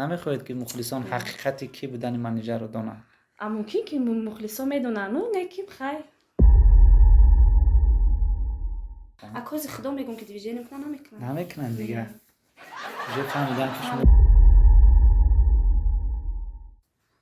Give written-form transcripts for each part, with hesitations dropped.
Намехоҳед, ки мухлисон ҳақиқати кӣ будани Манижаро донанд? А мумкин, ки мухлисон медонанд, ну не ки хай. Акози худо мегӯм, ки движение мекунан, намекунан. Намекунанд дига. Уже фаҳмидам, ки шумо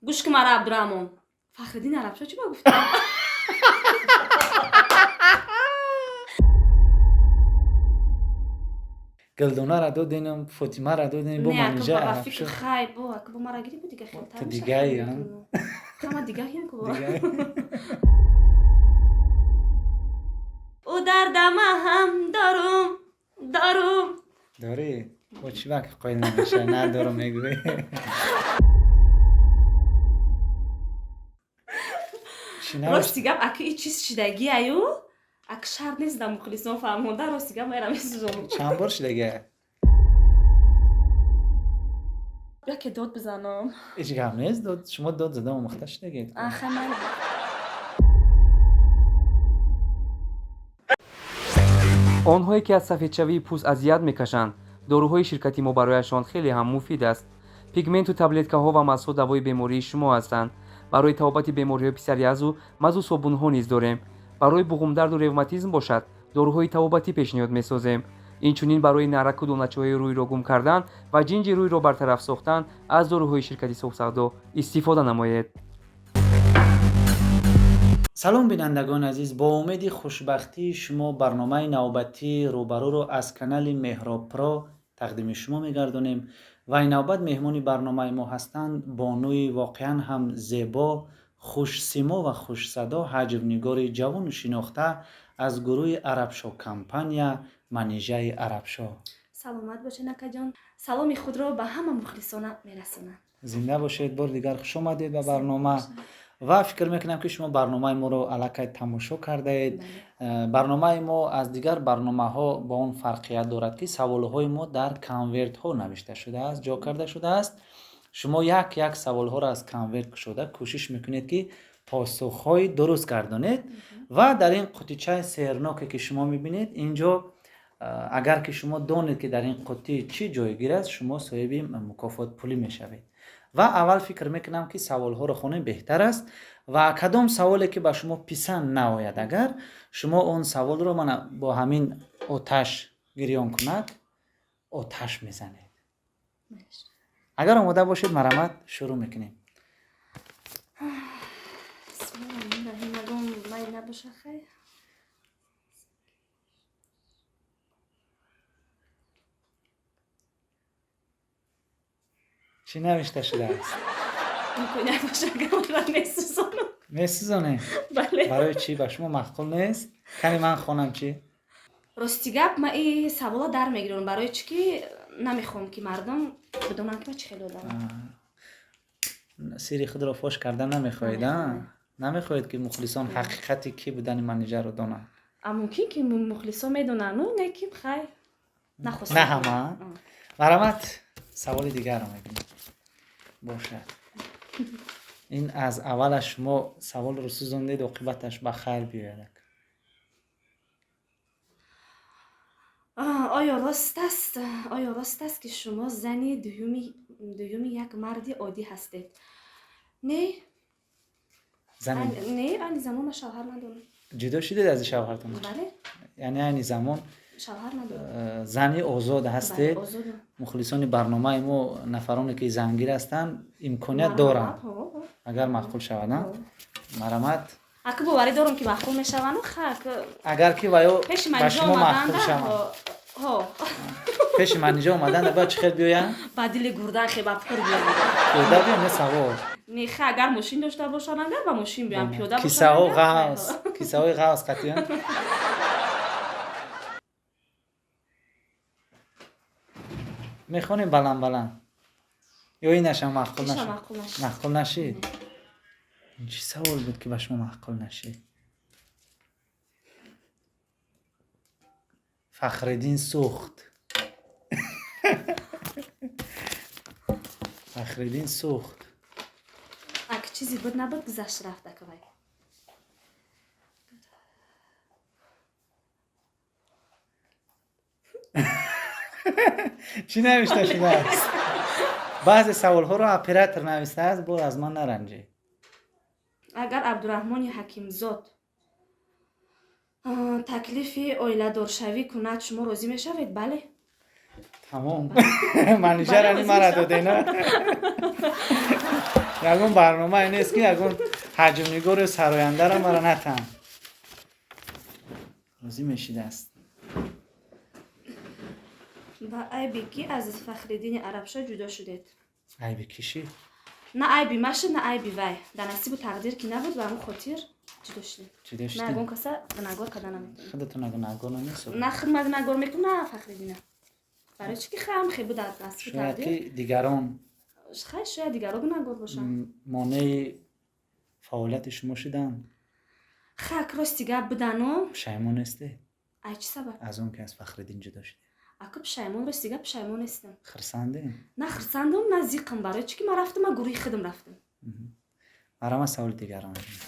Гӯш ки мара, Абдураҳмон. Фахриддин Арабшо чӣ ба гуфтам? Гулдонара доденам, Фотимара додем, бо Не, ака Манижа ба Арабшо. фикр хай, бо ака бо мара гири бо дига хелтар. Ту дигаи, а? Хама дигаҳим ку. Дига. Ӯ дардама ҳам дорум, дорум. Дорӣ? Бо чӣ ба ки қоил намеша, надорам мегӯӣ? Чӣ навишт? Рости гап, ака, и чиз шидагӣ аю? Ака, шарт нест да мухлисон фаҳмонда, рости гап майра месӯзонам. Чанд бор шидагия? Яке дод бизанам. Ҳеҷ гап нест, дод шумо дод зада омӯхта шидагед. Аха, ман Онҳое, ки аз сафедшавии пӯст азият мекашанд, доруҳои ширкати мо барояшон хеле ҳам муфид аст. Пигменту таблеткаҳо ва мазҳо давои бемории шумо ҳастанд. Барои табобати бемориҳои псориазу мазу собунҳо низ дорем. Барои буғумдарду ревматизм бошад, доруҳои табобатӣ пешниҳод месозем. Инчунин барои нараку доначаҳои рӯйро гум кардан ва ҷинҷи рӯйро бартараф сохтан аз доруҳои ширкати Софсавдо истифода намоед. Салом, бинандагони азиз, бо умеди хушбахтии шумо барномаи навбатии Рӯбарӯро аз канали Меҳроб Про тақдими шумо мегардонем ва ин навбат меҳмони барномаи мо ҳастанд бонуи воқеан ҳам зебо, хушсимо ва хушсадо, ҳаҷвнигори ҷавону шинохта аз гурӯҳи Арабшо компания, Манижаи Арабшо. Саломат бошед, акаҷон. Саломи худро ба ҳама мухлисона мерасонам. Зинда бошед, бори дигар хуш омадед ба барнома ва фикр мекунам, ки шумо барномаи моро аллакай тамошо кардаед. Барномаи мо аз дигар барномаҳо бо он фарқият дорад, ки саволҳои мо дар конвертҳо навишта шудааст, ҷо карда шудааст. Шумо як як саволҳоро аз конверт кушода кӯшиш мекунед, ки посухҳои дуруст гардонед ва дар ин қутичаи сеҳрноке, ки шумо мебинед инҷо, агар ки шумо донед, ки дар ин қуттӣ чӣ ҷойгир аст, шумо соҳиби мукофот пулӣ мешавед. Ва аввал фикр мекунам, ки саволҳоро хонем беҳтар аст ва кадом саволе, ки ба шумо писанд наояд, агар шумо он саволро мана бо ҳамин оташ гирён кунад, оташ мезанед. Агар омода бошед, марҳамат, шурӯъ мекунем. Бисмиллаҳир-раҳмонир-раҳим. Ягон май набоша, хай. Чӣ навишта шудааст? Имконият боша, агар мара месӯзонам. Месӯзонем? Бале. Барои чӣ, ба шумо маъқул нест? Кани ман хонам чӣ? Рости гап, ма и савола дар мегирам, барои чӣ ки намехоҳам, ки мардум бидонанд, ки ма чӣ хеле одамам. Сирри худро фош карда намехоҳед, а? Намехоҳед, ки мухлисон ҳақиқати кӣ будани Манижаро донанд? А мумкин, ки мухлисон медонанд, ну не ки хай нахостам. На ҳама. Марҳамат, саволи дигарро мебинем. Бошад, ин аз аввалаш шумо саволро сӯзондед, оқибаташ ба хайр биёяд. Оё рост аст, ки шумо зани дуюми як марди оддӣ ҳастед? Не. Зани Не, айни замон ман шавҳар надорам. Ҷудо шудед аз шавҳартон? Бале. Яъне айни замон Шавҳар надорам. Зани озод ҳастед? Бале, озодам. Мухлисони барномаи мо, нафароне, ки зангир ҳастанд, имконият доранд, Марҳамат, ҳо, ҳо. агар маъқул шавад, а? Марҳамат. Ака, боварӣ дорам, ки маъқул мешаванду ха ака. Агар ки ваё Пеши ба Манижа шумо маъқул омаданда шаванд. Ҳо. Пеши Манижа омаданда бояд чӣ хел биёянд? Ба дили гурдан хеба пур биёянд. Пиёда биён, не савор? Не, ха, агар мошин дошта бошанд, агар ба мошин биёянд, пиёда бошанд, Кисаҳо агар, ғавз, кисаҳои ғавз қатъиян. Мехонем баланд баланд ё инашам маъқул Иша нашуд? Маъқул нашуд. Маъқул нашид. Ин чӣ савол буд, ки ба шумо маъқул нашид? Фахриддин сӯхт, Фахриддин сӯхт. Ака, чизе буд набуд, гузашт, рафт, ака, вай. Чӣ навишта шудааст? Баъзе саволҳоро оператор навистааст, боз аз ман наранҷӣ. Агар Абдураҳмони Ҳакимзод таклифи оиладоршавӣ кунад, шумо розӣ мешавед? Бале. Тамом. Манижарани мара додена. Ягон барномае нест, ки ягон ҳаҷмнигору сарояндаро мара натаҳам. Розӣ мешидааст. Ба айби кӣ аз Фахриддини Арабшоҳ ҷудо шудед? Айби кӣ шид? На айби ма шуд, на айби вай. Дар насибу тақдир ки набуд, ба ҳамон хотир ҷудо шудем. Ҷудо На шудем. ягон каса гунаҳгор карда наметавонем. Худатон гунаҳгор намесозед. На худ ма гунаҳгор мекунам, на Фахриддина. Барои чӣ ки хам хе буд дар насибу Шояд тақдир. ки дигарон Хай, шояд дигаро гунаҳгор бошанд. Монеи фаъолияти шумо шуданд. Хак, рости гап будану. Пушаймон нестед? Ай чӣ сабаб? Аз он ки аз Фахриддин ҷудо шудед. Аку пушаймон, рости гап, пушаймон нестам. Хурсандем? На хурсандам, на зиқам. Барои чӣ ки ман рафтам, ман гурӯҳи худам рафтам. Марама саволи дигарро мебинем.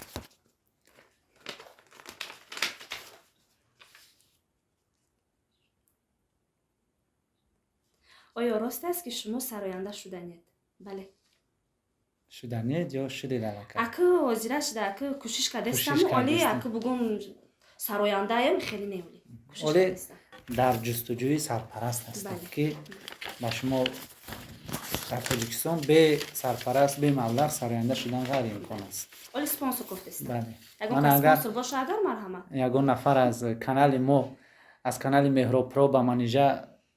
Оё рост аст, ки шумо сароянда шуданед? Бале. Шуданед ё шудед аллакай? Аку ҳозира шуда, аку кӯшиш кардастаму, Кӯшиш оли кардастам. Аку бугум сарояндаем, хеле не, оли. Кӯшиш Оли кардастам. Дар ҷустуҷӯи сарпараст ҳастед, Бале. ки ба шумо дар Тоҷикистон бе сарпараст, бе маблағ сароянда шудан ғайриимкон аст. Оли спонсор кофтестам. Бале. Ягон Ман кас агар спонсор боша, агар марҳамат. Ягон нафар аз канали мо, аз канали Меҳробпро ба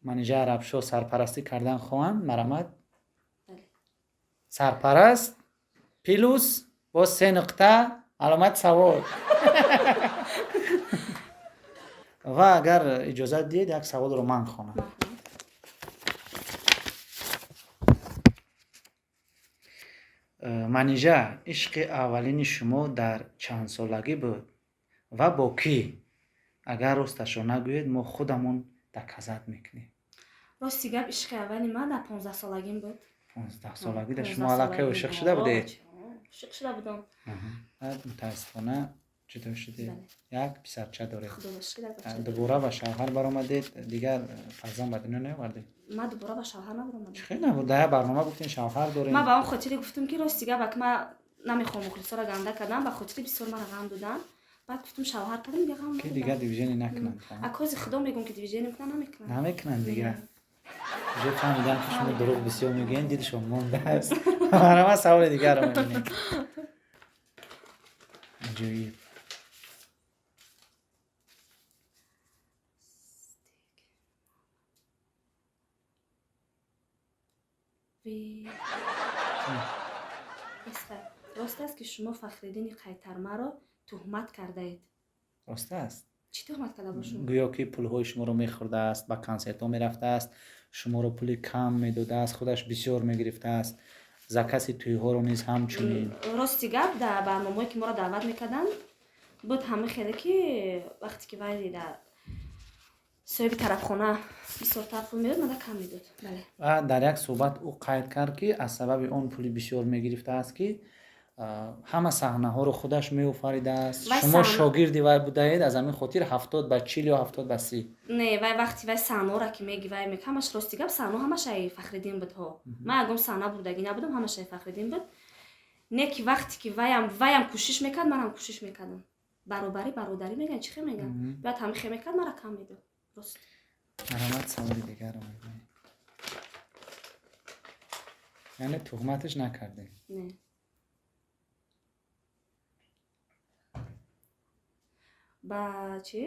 Манижа Арабшоҳ сарпарастӣ кардан хоҳанд, марҳамат. Бале. Сарпараст плюс боз се нуқта аломати савол. Ва агар иҷозат диҳед, як саволро ман хонам. Манижа, ишқи аввалини шумо дар чанд солагӣ буд ва бо кӣ? Агар росташро нагӯед, мо худамон доказать мекунем. Рости гап, ишқи аввали ман дар 15-солагим буд. 15-солагӣ да шумо 15 аллакай солагим ошиқ буд. шуда будед? Ошиқ шуда будам. Баъд мутаассифона ҷудо шудед. Бале. Як писарча доред. Худо ба шукр, як бача дорем. Дубора ба шавҳар баромадед, дигар фарзанд ба дунё наовардед? Ман дубора ба шавҳар набаромадам. Чӣ хел набуд? Дар як барнома гуфтем, шавҳар дорем. Ман ба он хотире гуфтам, ки рости гап, ак ман намехоҳам мухлисоро ганда кардам, ба хотири бисёр мара ғам додам. Баъд гуфтам, шавҳар кардам, дига ғам Ки надодам. дигар движение накунанд. Ак ҳози худо мегӯм, ки движение мекунанд, намекунанд. Намекунанд дигар. Уже фаҳмидам, ки шумо дурӯғ бисёр мегӯед, дилшон мондааст. Марҳамат, саволи дигарро мебинем. Аҷоиб. Рост аст, ки шумо Фахриддини Қайтармаро туҳмат кардаед? Рост аст. Чӣ туҳмат карда бошум? Гӯё ки пулҳои шуморо мехӯрдааст, ба консертҳо мерафтааст, шуморо пули кам медодааст, худаш бисёр мегирифтааст, закази тӯйҳоро низ ҳамчунин. Рости гап, дар барномаое ки моро даъват мекарданд, буд ҳама хеле, ки вақте ки вай дар соҳиби тарафхона бисёртар пул медод, мада кам медод. Бале. Ва дар як суҳбат ӯ қайд кард, ки аз сабаби он пули бисёр мегирифтааст, ки ҳама саҳнаҳоро худаш меофаридааст. Вай Шумо шогирди вай будаед, аз ҳамин хотир 70 ба 40 ё 70 ба 30. Не, вай вақти вай саҳнаҳоро ки меги, вай мег, ҳамаш, рости гап, саҳнаҳо ҳамаш ай Фахриддин буд ҳо. Ман ягон саҳна бурдагӣ набудам, ҳамаш ай Фахриддин буд. Не ки вақте ки ваям кӯшиш мекард, манам кӯшиш мекардам. Баробарӣ, бародарӣ мегӯянд, чӣ хел мегӯянд? Бояд ҳама хел мекард, мара кам медод. Рост. Марҳамат, саволи дигарро мебинем. Яъне туҳматаш накардем. Не. Ба чӣ?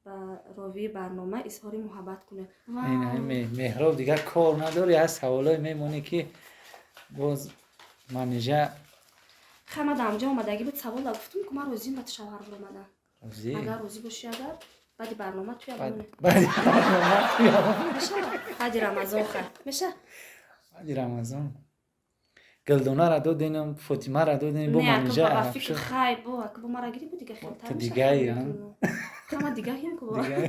Ба ровии барнома изҳори муҳаббат кунед. Ин Меҳроб дигар кор надори, аз саволое мемонӣ, ки боз Манижа. Хай, ман дар ҳамҷо омадагӣ буд савола, гуфтам, ки ман розиам ба шавҳар баромадан. Розӣ? Агар розӣ бошӣ, агар баъди барнома туя монем. Баъди барнома туя. Меша? Баъди Рамазон, хай. Меша? Баъди Рамазон. Гулдонара доденам, Фотимара додем, бо Не, ака Манижа ба Арабшоҳ. фикр, хай, бо ака бо мара гирӣ, бо дига хелтар Ту меша, дигаи, хай, а? Хай, ман дигаҳем ку. Дигаи.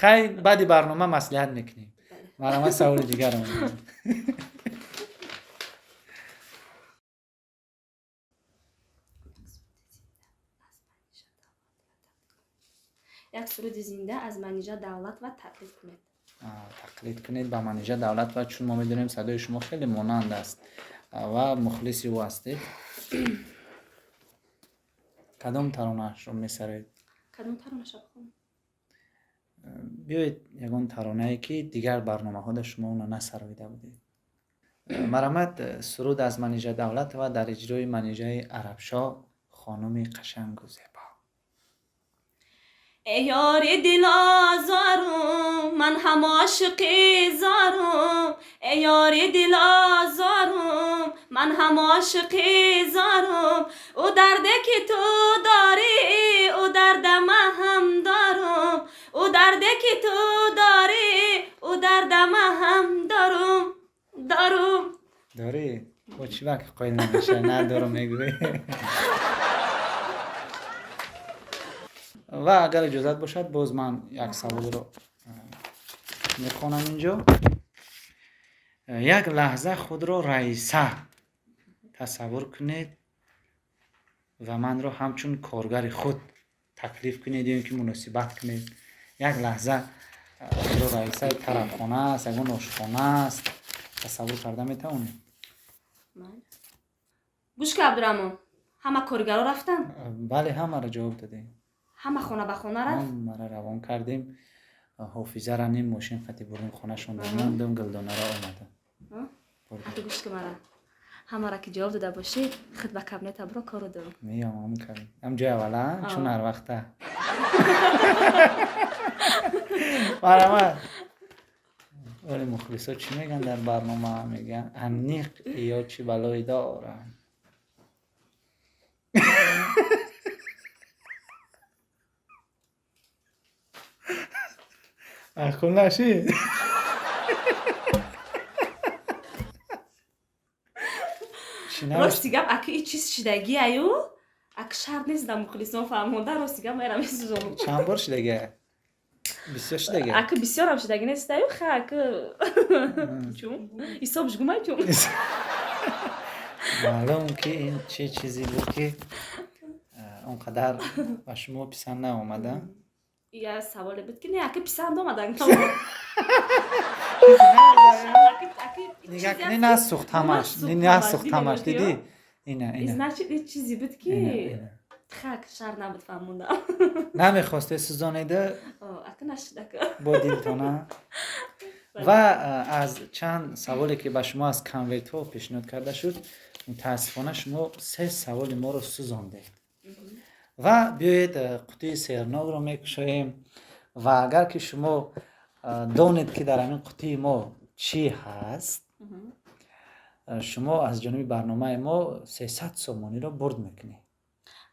Хай, баъди барнома маслиҳат мекунем. Бале. Марҳамат, саволи дигарро мебинем. Як суруди зинда аз Манижа Давлатова тақдим кунед. Тақлид кунед ба Манижа Давлатова, чун мо медонем, садои шумо хеле монанд аст ва мухлиси ӯ ҳастед. Кадом таронаашро месароед? Кадом таронаша бихонам? Биёед, ягон таронае, ки дигар барномаҳода шумо онро насароида будед. Марҳамат, суруд аз Манижа Давлатова дар иҷрои Манижаи Арабшоҳ, хонуми қашангу зебо. Эй ёри дилозорум, ман ҳам ошиқи зорум. Эй ёри дилозорум, ман ҳам ошиқи зорум. Ӯ дарде, ки ту дорӣ, ӯ дарда ман ҳам дорум. Ӯ дарде, ки ту дорӣ, ӯ дарда ман ҳам дорум, дорум. Дорӣ? Бо чӣ ба ки қоил намеша, надорум мегӯӣ? Ва агар иҷозат бошад, боз ман як саволро мехонам инҷо. Як лаҳза худро раиса тасаввур кунед ва манро ҳамчун коргари худ таклиф кунед ё ин ки муносибат кунед. Як лаҳза худро раисаи тарафхона аст, ягон ошхона аст, тасаввур карда метавонед? Гӯш ка, Абдураҳмон, ҳама коргаро рафтанд? Бале, ҳамаро ҷавоб додем. Ҳама хона ба хона рафт? Ҳамаро равон кардем. Ҳофизара ним мошин қати бурдем, хонашон мондем, Гулдонаро омада. Аки, гӯш ка, мара ҳамаро ки ҷавоб дода бошӣ, худ ба кабинета биро, кору дорам. Меём, ҳам кардем, ҳам ҷои аввала, чун ҳар вақта. Марҳамат. Вале мухлисо чӣ мегӯянд дар барнома? Мегӯянд, аниқ ё чӣ балое доранд? Маъқул нашид? Рости гап, аки, и чиз шидагиаю, ак шарт нест да мухлисон фаҳмонда. Рости гап, майра месӯзонам. Чанд бор шидагия? Бисёр шидагия? Аки, бисёрам шидаги нестаю. Ха, аки, чун ҳисобш гумай, чун. Маълум ки ин чӣ чизе буд, ки он қадар ба шумо писанд наомада? Я саволе буд, ки не, аки, писанд омада. Нигоҳ кунӣ, насӯхт ҳамаш, насӯхт ҳамаш, дидӣ? Ина, ина. Значит, ин чизе буд, ки хак шар набуд фаҳмонда. Намехосте сӯзонеда? Ака, нашуд, ака. Бо дилтона. Ва аз чанд саволе, ки ба шумо аз конвертҳо пешниҳод карда шуд, мутаассифона, шумо се саволи моро сӯзондед. Ва биёед, қутии сернокро мекушоем ва агар ки шумо донед, ки дар ҳамин қутии мо чӣ ҳаст, шумо аз ҷониби барномаи мо 300 сомониро бурд мекунед.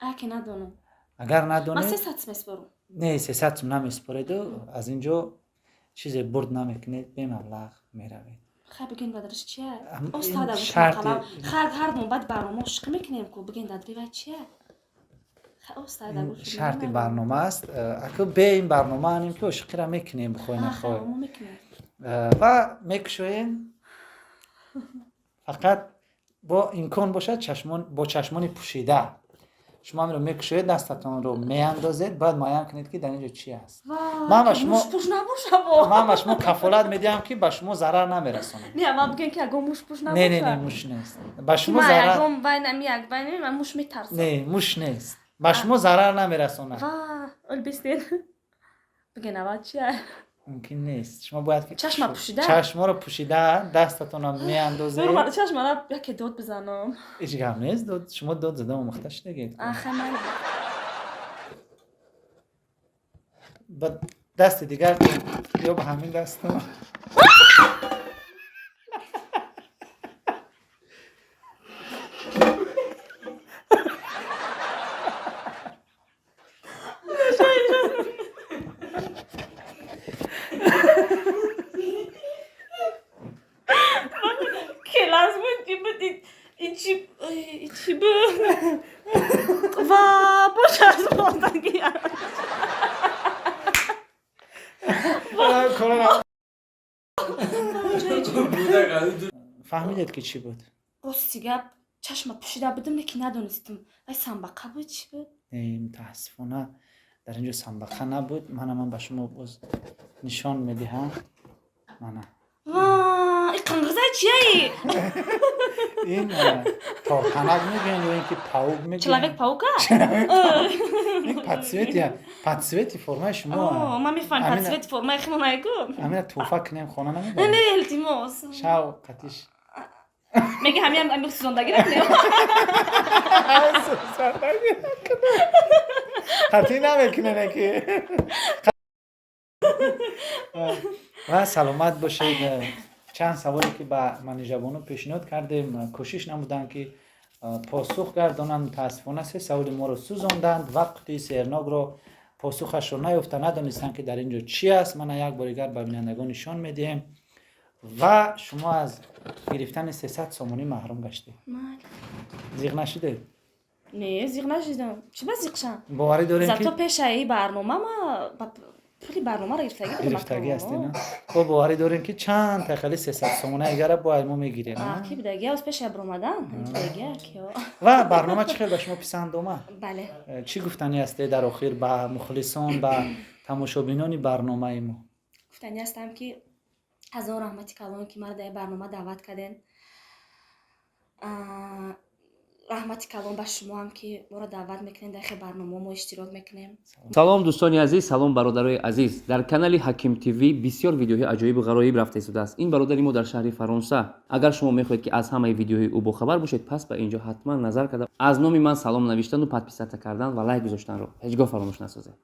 Аки, надонам. Агар надонед? Ман 300 меспорам. Не, 300 сум намеспореду, аз ин ҷо чизе бурд намекунед, бемаблағ меравед. Хай, бигин, бадриш чия? Остада хар ҳар баъд барнома ошиқӣ мекунем ку, бигин, дадри вай чия? Шарти барнома аст. Аку, бе ин барнома анем, ки ошиқиро мекунем, бихоҳ нахоҳ. Ва мекушоем, фақат бо имкон бошад, чашмон, бо чашмони пӯшида шумо ҳаминро мекушоед, дастатонро меандозед, бояд муайян кунед, ки дар ин ҷо чи аст. Ман ба шумо кафолат медиҳам, ки ба шумо зарар намерасонам. Не, не, не, муш нест, ба шумо зарар. Не, муш нест, ба шумо зарар намерасонад. Мумкин нест, шумо бояд ки чашма пӯшида. Чашморо пӯшида, дастатонро меандозед. Чашмара яке дод бизанам. Ҳеҷ гап нест, дод, шумо дод зада омӯхта шудагед. Ба дасти дигар ё ба ҳамин дастон. Келас буд, буд, ичи ичи буд ва бош аз мондагӣ. Фаҳмидед, ки чӣ буд? Рости гап, чашма пӯшида будам, лекин надонистам, вай самбақа буд, чӣ буд? Не, мутаассифона, дар ин ҷо самбақа набуд. Мана, ман ба шумо боз нишон медиҳам. Мана. Ва, и қингизай чияи? Ин тортанак мегӯянд ё ин ки паук мегӯянд? Человек паука. Ин под цвети формаи шумо. Ман мефаҳмам, под цвети формаи химонайгу. Амина тӯҳфа кунем, хона намебарем? Не, илтимос. Шав қатиш. Меги ҳамиам ами сӯзондагӣ накунем. Сӯзондагӣ қатӣ намекунем ки. Ва саломат бошед. Чанд саволе, ки ба Манижабону пешниҳод кардем, кӯшиш намуданд, ки посух гардонанд. Мутаассифона, се саволи моро сӯзонданд ва қутии сеҳрнокро посухашро наёфта, надонистанд, ки дар ин ҷо чӣ аст. Мана, як бори дигар ба бинандагон нишон медиҳем. Ва шумо аз гирифтани 300 сомонӣ маҳрум гаштед. Зиғ нашудед? Не, зиғ нашидам. Чӣ ба зиқ шам? Боварӣ дорем, ки Зато пешаи барнома ма пули барномаро гирифтагӣ будам. Гирифтагӣ ҳастед, на? Бо боварӣ дорем, ки чанд тахали 300 сомона игара бояд мо мегирем. Ки будаги аз пешая баромадан будаги ки. Ва барнома чӣ хел ба шумо писанд омад? Бале. Чӣ гуфтанӣ ҳастед дар охир ба мухлисон, ба тамошобинони барномаи мо? Гуфтанӣ ҳастам, ки ҳазор раҳмати калон, ки маро дар барнома даъват карден. Раҳмати калон ба шумоам, ки моро даъват мекунем, дар хел барномаҳо мо иштирок мекунем. Салом, дӯстони азиз, салом, бародарои азиз! Дар канали Ҳаким ТВ бисёр видеоҳои аҷоибу ғароиб рафта истодааст. Ин бародари мо дар шаҳри Фаронса. Агар шумо мехоҳед, ки аз ҳамаи видеоҳои ӯ бохабар бошед, пас ба ин ҷо ҳатман назар карда, аз номи ман салом навиштану подписаться кардан ва лайк гузоштанро ҳеҷ гоҳ фаромӯш насозед.